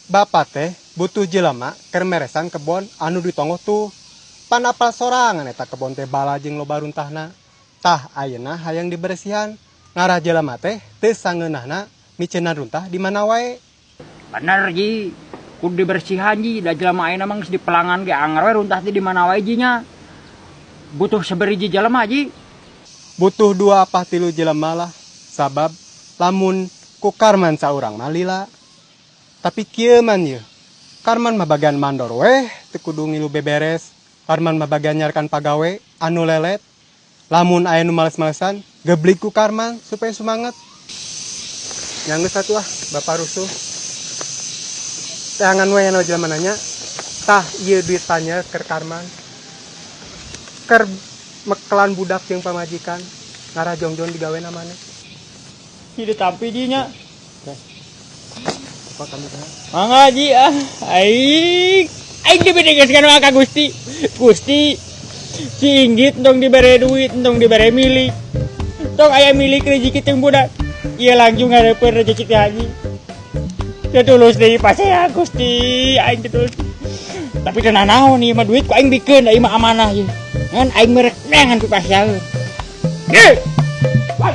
Bapak teh butuh jelema keur meresan kebon anu ditonggoh tuh. Pan apal sorangan eta kebon teh bala jeung loba runtahna. Tah, ayeuna hayang diberesihan. Ngarah jelema teh teu sangeunahna miceunan runtah di mana wae. Bener, Ji, kudu dibersihan, Ji. Da jelema ayeuna mah geus di pelangan ge anger we runtah teh di mana wae, Ji, nya. Butuh sabaraha jelema, Ji? Butuh dua apa tilu jelema lah. Sabab lamun ku Karman saurang mah lila. Tapi kieu, Man, ye. Karman mah bagian mandor weh, teu kudu ngilu beberes. Karman mah bagian nyarekan pagawe anu lelet. Lamun aya nu males-malesan, geblig ku Karman supaya semangat. Yang geus atuh ah, Bapak rusuh. Teangan we anu jelema nanya. Tah, ieu duit tanya keur Karman. Keur mekelan budak jeung pamajikan. Ngarah jongjon digawe namanya. Ji, ditampi, Ji, nya. Apa kami teh? Mangga, Ji, ah. Aing aing diberi ka Gusti. Gusti, si Inggit tong dibere duit, tong dibere milik. Tong aya milik rezeki teh budak. Ieu langsung ngareupkeun rezeki teh haji. Teu tulus deui pasea, Gusti, aing teu tulus. Tapi teu nanaon ieu mah, duit ku aing bikeun, da ieu mah amanah ieu. Ngan aing merek neangan ku paseaeun. Ye. Wah.